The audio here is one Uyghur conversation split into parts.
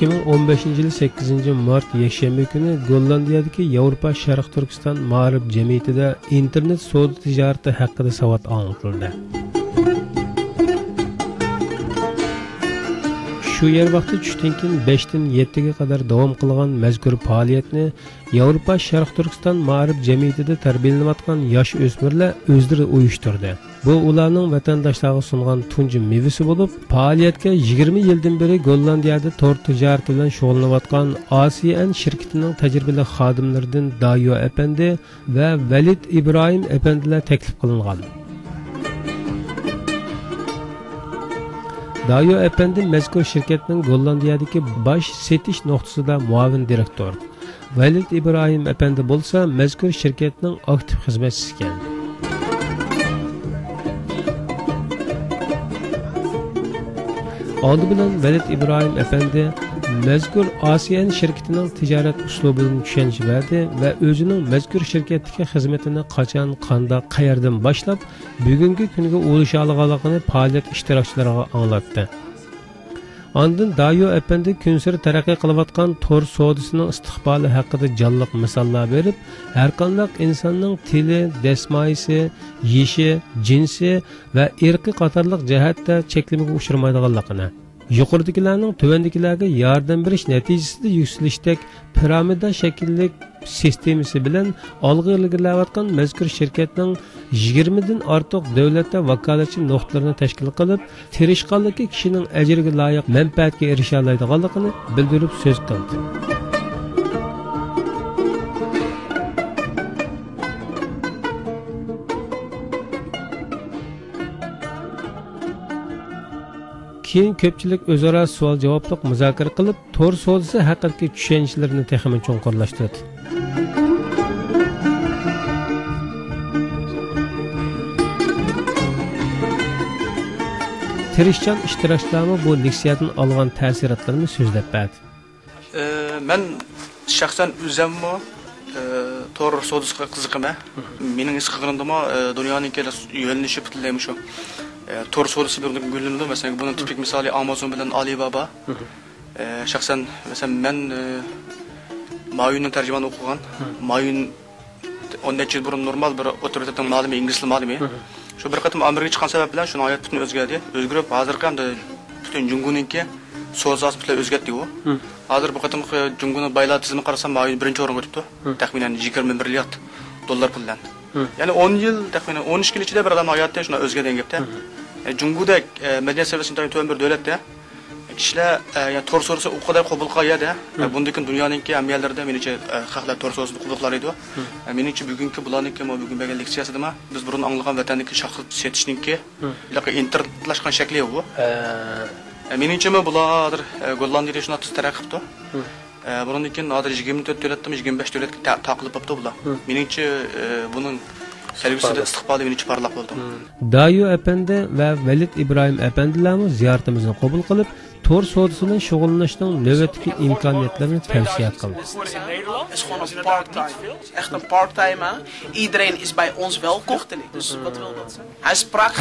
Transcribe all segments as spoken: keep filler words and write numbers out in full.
ئىككى مىڭ ئون بەشىنچى يىل سەككىزىنچى مارت يەكشەنبە كۈنى گوللاندىيەدىكى ياۋروپا شەرق تۈركىستان مائارىپ جەمئىيىتىدە ئىنتېرنېت سودا تىجارىتى ھەققىدە ساۋات ئاڭلىتىلدى. شۇ يەر ۋاقتى چۈشتىن كېيىن بەشتىن يەتتىگە قەدەر داۋام قىلغان مەزكۇر پائالىيەتنى ياۋروپا شەرق تۈركىستان مائارىپ جەمئىيىتىدە تەربىيەلىنىۋاتقان ياش ئۆسمۈرلەر ئۆزلىرى ئۇيۇشتۇردى. بۇ ئۇلارنىڭ ۋەتەنداشلارغا سۇنغان تۇنجى مېۋىسى بولۇپ، پائالىيەتكە يىگىرمە يىلدىن بېرى گوللاندىيەدە تور تىجارىتى بىلەن شۇغۇللىنىۋاتقان ئاسىئەن شىركىتىنىڭ تەجرىبىلىك خادىملىرىدىن دايو ئەپەندى ۋە ۋەلىد ئىبراھىم ئەپەندىلەر تەكلىپ قىلىنغان. دايو ئەپەندى مەزكۇر شىركەتنىڭ گوللاندىيەدىكى باش سېتىش نۇقتىسىدا مۇئاۋىن دىرېكتور. ۋەلىد ئىبراھىم ئەپەندى بولسا مەزكۇر شىركەتنىڭ ئاكتىپ خىزمەتچىسى ئىكەن. ئالدى بىلەن ۋەلىد ئىبراھىم ئەپەندى مەزكۇر ئاسىئەن شىركىتىنىڭ تىجارەت ئۇسلۇبىدىن چۈشەنچە بەردى ۋە ئۆزىنىڭ مەزكۇر شىركەتتىكى خىزمىتىنى قاچان، قانداق، قەيەردىن باشلاپ، بۈگۈنكى كۈنگە ئۇلىشالىغانلىقىنى پائالىيەت ئىشتىراكچىلىرىغا ئاڭلاتتى. ئاندىن دايو ئەپەندى كۈنسېرى تەرەققىي قىلىۋاتقان تور سودىسىنىڭ ئىستىقبالى ھەققىدە جانلىق مىساللار بېرىپ، ھەرقانداق ئىنساننىڭ تىلى، دەسمايىسى، يېشى، جىنسى ۋە ئىرقى قاتارلىق جەھەتتە چەكلىمىگە ئۇچرىمايدىغانلىقىنى، يۇقىرىدىكىلەرنىڭ تۆۋەندىكىلەرگە ياردەم بېرىش نەتىجىسىدە يۈكسىلىشتەك پىرامىدا شەكىللىك سىستېمىسى بىلەن ئالغا ئىلگىرىلەۋاتقان مەزكۇر شىركەتنىڭ يىگىرمىدىن ئارتۇق دۆلەتتە ۋاكالەتچى نۇقتىلىرىنى تەشكىل قىلىپ، تىرىشقانلىقى كىشىنىڭ ئەجرىگە لايىق مەنپەئەتكە ئېرىشەلەيدىغانلىقىنى بىلدۈرۈپ سۆز قىلدى. كېيىن كۆپچىلىك ئۆزئارا سوئال-جاۋابلىق مۇزاكىرە قىلىپ، تور سودىسى ھەققىدىكى چۈشەنچىلىرىنى تېخىمۇ چوڭقۇرلاشتۇردى. تىرىشچان ئىشتىراكچىلارمۇ بۇ لېكسىيەدىن ئالغان تەسىراتلىرىنى سۆزلەپ بەردى. ئى، مەن شەخسەن ئۆزۈممۇ، ئى، تور سودىسىغا قىزىقىمەن. مېنىڭ ھېس قىلغىنىمدىمۇ، ئى، دۇنيانىڭكى يۆنىلىشى پۈتۈنلەي مۇشۇ، ئى، تور سودىسى بىر گۈللىنىدۇ. مەسىلەن، بۇنىڭ تىپىك مىسالى ئامازون بىلەن ئالىبابا. ئى، شەخسەن، مەسىلەن، مەن، ئى، مايوننىڭ تەرجىمانى ئوقۇغان. مايون ئون نەچچە يىل بۇرۇن نورمال بىر ئوتتۇرا مەكتەپنىڭ مۇئەللىمى، ئىنگلىز تىلى مۇئەللىمى. شۇ بىر قېتىم ئامېرىكىغا چىققان سەۋەب بىلەن شۇنىڭ ھاياتى پۈتۈن ئۆزگەردى. ئۆزگىرىپ، ھازىرقى ئەمدى پۈتۈن جۇڭگونىڭكى سودا سىياسىتى پۈتۈنلەي ئۆزگەردى ئۇ. ھازىر بۇ قېتىمقى جۇڭگونىڭ بايلار تىزىمىغا قارىسام، مايون بىرىنچى ئورۇنغا ئۆتۈپتۇ. تەخمىنەن يىگىرمە مىليارد دوللار پۇل بىلەن. يەنى ئون يىل، تەخمىنەن ئون ئىككى يىل ئىچىدە بىر ئادەمنىڭ ھاياتى شۇنداق ئۆزگەردى دەپ گەپتە. يەنى جۇڭگودەك، ئە، مەدەنىيەت سەۋىيەسى تۆۋەن بىر دۆلەتتە كىشىلەر، ئە، يا تور سودىسى ئۇ قەدەر قوبۇل قىلغان يەردە، ئە، بۇندىن كېيىن دۇنيانىڭكى ھەممە يەرلىرىدە، مېنىڭچە، ئە، خەقلەر تور سودىسىنى قوبۇل قىلالايدۇ. ئە، مېنىڭچە، بۈگۈنكى بۇلارنىڭكى، مانا بۈگۈن بەرگەن لېكسىيەسىدىمۇ بىز بۇرۇن ئاڭلىغان ۋەتەندىكى شاختا سېتىشنىڭكى ھېلىقى ئىنتېرنېتلاشقان شەكلى بۇ. ئە، مېنىڭچە، بۇلار ھازىر، ئە، گوللاندىيەدە شۇنداق تېز تەرەققىي قىپتۇ. ئە، بۇنىڭدىن كېيىن ھازىر يىگىرمە تۆت دۆلەتتىمۇ، يىگىرمە بەش دۆلەتكە تا-، تارقىلىپ قاپتۇ بۇلار. مېنىڭچە، ئە، بۇنىڭ كەلگۈسىدە ئىستىقبالى مېنىڭچە پارلاق بولىدۇ. دايۇ ئەپەندى ۋە ۋەلىد ئىبراھىم ئەپەندىلەرمۇ زىيارىتىمىزنى قوبۇل قىلىپ، تور سودىسى بىلەن شۇغۇللىنىشنىڭ نۆۋەتتىكى ئىمكانىيەتلىرىنى تەۋسىيە قىلدى. Is gewoon een part-time. Echt een part-time, hè? Iedereen is bij ons welkom. Dus wat wil dat zeggen?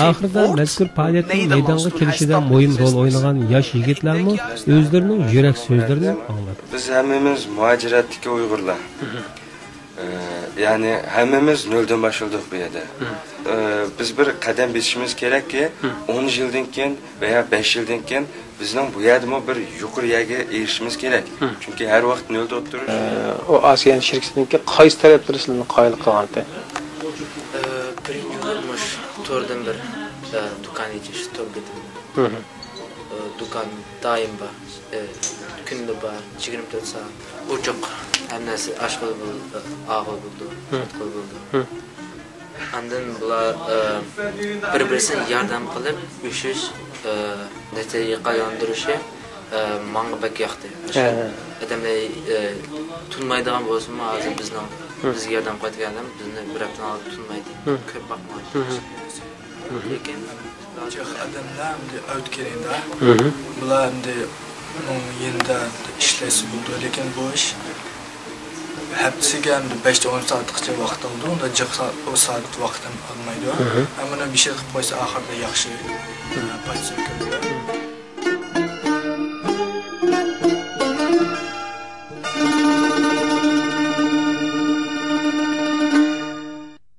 ئاخىرىدا مەزكۇر پائالىيەتنىڭ مەيدانغا كېلىشىدە مۇھىم رول ئوينىغان ياش يىگىتلەرمۇ ئۆزلىرىنىڭ يۈرەك سۆزلىرىنى ئاڭلاتتى. بىز ھەممىمىز مۇھاجىرەتتىكى ئۇيغۇرلار. ئە، يەنى ھەممىمىز نۆلدىن باشلىدۇق بۇ يەردە. ئە، بىز بىر قەدەم بېسىشىمىز كېرەككى، ئون يىلدىن كېيىن ۋەيا بەش يىلدىن كېيىن بىزنىڭ بۇ يەردىمۇ بىر يۇقىرى يەرگە ئېرىشىشىمىز كېرەك. چۈنكى ھەر ۋاقىت نۆلدە ئولتۇرۇش. ئۇ ئاسىيان شىركىتىنىڭكى قايسى تەرەپلىرى سىلىنى قايىل قىلغانتى؟ ئە، بىرىنچى مۇش توردىن بىر، ئە، دۇكان ئېچىش تور بېتىدىن. ئە، دۇكان دائىم بار، ئە، كۈندە بار، يىگىرمە تۆت سائەت. ئوچۇق، ھەممە نەرسە ئاچقىلى بولىدۇ، ئاغىلى بولىدۇ، ساتقىلى بولىدۇ. ئاندىن بۇلار، ئە، بىر-بىرسىگە ياردەم قىلىپ ئۆسۈش، ئە، نەتىجىگە ئايلاندۇرۇشى، ئە، ماڭا بەك ياقتى. ئادەملەر، ئە، تونۇمايدىغان بولسىمۇ، ھازىر بىزنىڭ، بىزگە ياردەم قىلىۋاتقان ئادەم بىزنى بىر ھەپتىنىڭ ئالدىدا تونۇمايدۇ. كۆرۈپ باقمىغان. لېكىن ئادەملەر ئەمدى ئەۋەتكىنىدا، بۇلار ئەمدى ئۇنىڭ يېنىدا ئىشلەشسە بولىدۇ. لېكىن بۇ ئىش ھەپتىسىگە ئەمدى بەشتىن ئون سائەتقىچە ۋاقىت ئالىدۇ. ئۇندا جىق سائەت، ئون سائەت ۋاقىت ھەم ئالمايدۇ. ھەم ئۇنى بىر ئىش قىلىپ قويسا، ئاخىرىدا ياخشى، ئە، پايدىسىنى كۆرىدۇ.